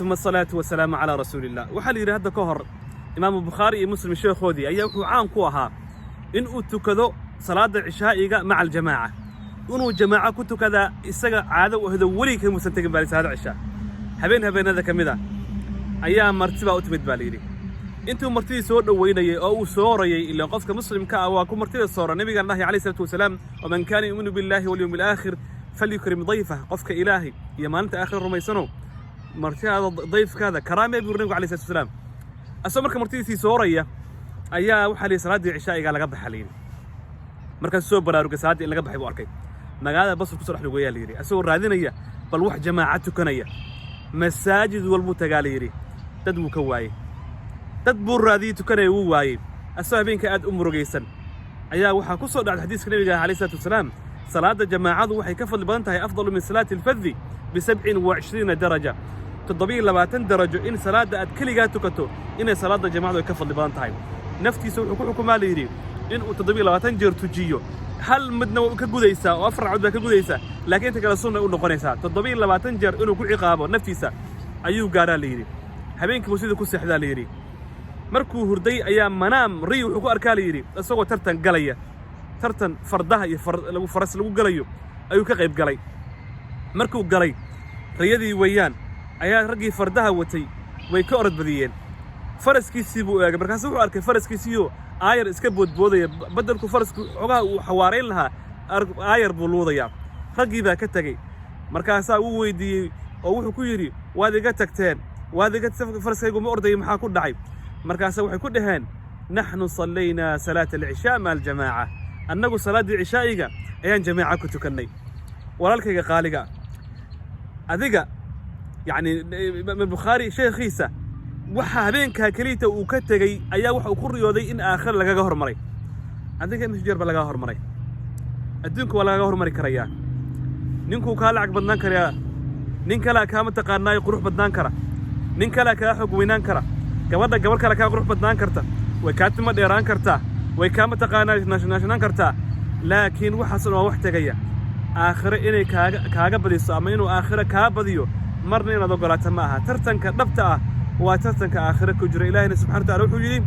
Uma asalaatu wasalaamu calaa rasuuliillah. Waxaa la yidhi, hadda ka hor Imaamu Bukhaari iyo Muslim sheekhoodii ayaa wuxuu caan ku ahaa in uu tukado salaadda cishaa'iga maca aljamaaca, inuu jamaaco ku tukadaa isaga caado u ahdo, weligii kamuusan tegin baa salaada cishaa. Habeen habeenada ka mid a ayaa marti baa u timid, baa la yidhi. Intuu martidii soo dhoweynayey oo uu soorayey, ilaan qofka muslimka ah waa ku martida soora, nabigaan dhahay calayhi salaatu wasalaam: "Waman kaana yu'minu billaahi walyawmi alaakhir falyukrim dayfah." Qofka Ilaahay iyo maalinta aakhira rumaysano, martidaada, dayfkaada karaamee, buu nabigu calayhi salatu wasalaam. Asagoo marka martidiisii sooraya ayaa waxaa la yidhi salaaddii cishaa'igaa laga baxa, la yidhi. Markaasuu soo baraarugay, salaaddii in laga baxay buu arkay. Magaalada Basra kusoo dhex lugeeyaa, la yidhi, asagoo raadinaya bal wax jamaaca tukanaya. Masaajid walbuu tagaa, la yidhi, dad wuu ka waayey. Dad buu raadiyey tukanaya, wuu waayey. Asagoo habeenka aad u murugaysan ayaa waxaa ku soo dhacday xadiiska nabiga calayhi salaatu wasalaam: salaadda jamaacadu waxay ka fadli badan tahay, afdalu min salaati alfaddi bi27 daraja, 27 darajo, in salaadda aad keligaa tukato inay salaadda jamaacadu ay ka fadli badan tahay. Naftiisa wuxuu ku xukumaa, la yidhi, inuu 27 jeer tujiyo. Hal midna waa ka gudaysaa oo 4 ragcadood baa ka gudaysaa, laakiin inta kale sunna u noqonaysaa. 27 jeer inuu ku ciqaabo naftiisa ayuu gaaraa, la yidhi. Habeenkii buu sidii ku seexdaa, la yidhi. Markuu hurday ayaa manaam riy wuxuu ku arkaa, la yidhi, isagoo tartan galaya, tartan fardaha iyo lagu faras lagu galayo ayuu ka qayb galay. Markuu galay, riyadii weeyaan, ayaa raggii fardaha watay way ka orod badiyeen. Faraskiisii buu eegay, markaasu wuxuu arkay faraskiisiioo aayar iska boodboodaya. Baddelku farasku xogaha uu xawaarayn lahaa, aayar buu luudayaa. Raggii baa ka tegey. Markaasaa wuu weydiiyey oo wuxuu ku yidhi: "Waad iga tagteen, waad iga, faraskaygu ma ordayay, maxaa ku dhacay?" Markaasa waxay ku dhaheen: "Naxnu sallaynaa salaata alcishaa maca aljamaaca." Annagu salaaddii cishaa'iga ayaan jamaaca ku tukannay. Walaalkayga qaaliga, adiga, yacni, Imaam Bukhaari sheekhiisa waxa habeenkaa keliyata uu ka tegey ayaa waxa uu ku riyooday in aakhira lagaga hormaray. Adiga imisa jeer baa lagaga hormaray? Adduunka waa lagaga hormari karayaa. Ninkuu kaa lacag badnaan karayaa, nin kalaa kaa mataqaanaayo qurux badnaan kara, nin kalaa kaa xog weynaan kara, gabadha gabar kale kaa qurux badnaan karta, way kaa timo dheeraan kartaa, way kaa mataqaanaa naashnaashnaan kartaa, laakiin waxaas dhan waa wax tegaya. Aakhiro inay kaaga badiso ama inuu aakhiro kaa badiyo marna inaad ogolaata ma aha. Tartanka dhabta ah waa tartanka aakhiro ku jira. Ilaahina subxana wa tacala wuxuu yidhi: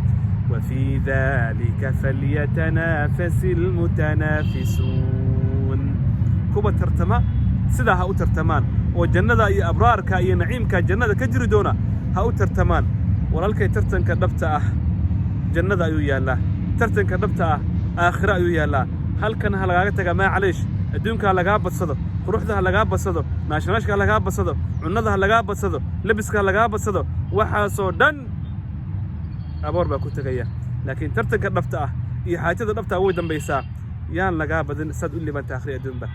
"Wafii dalika falyatanaafasi almutanaafisuun." Kuwa tartama sidaa ha u tartamaan oo jannada iyo abraarka iyo naciimka jannada ka jiri doona ha u tartamaan. Walaalkay, tartanka dhabta ah jannada ayuu yaallaa. Tartanka dhabta ah aakhiro ayuu yaallaa. Halkan ha lagaaga tagaa, maa calaysh. Adduunka ha lagaa badsado, quruxda ha lagaa badsado, naashnaashka ha lagaa badsado, cunnada ha lagaa badsado, lebiska ha lagaa badsado, waxaasoo dhan aboor baa ku tegaya. Laakiin tartanka dhabta ah iyo xaajada dhabta ah way dambaysaa. Yaan lagaa badin saad u libanta akhri adduunba.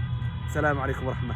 Asalaamu calaykum waraxma.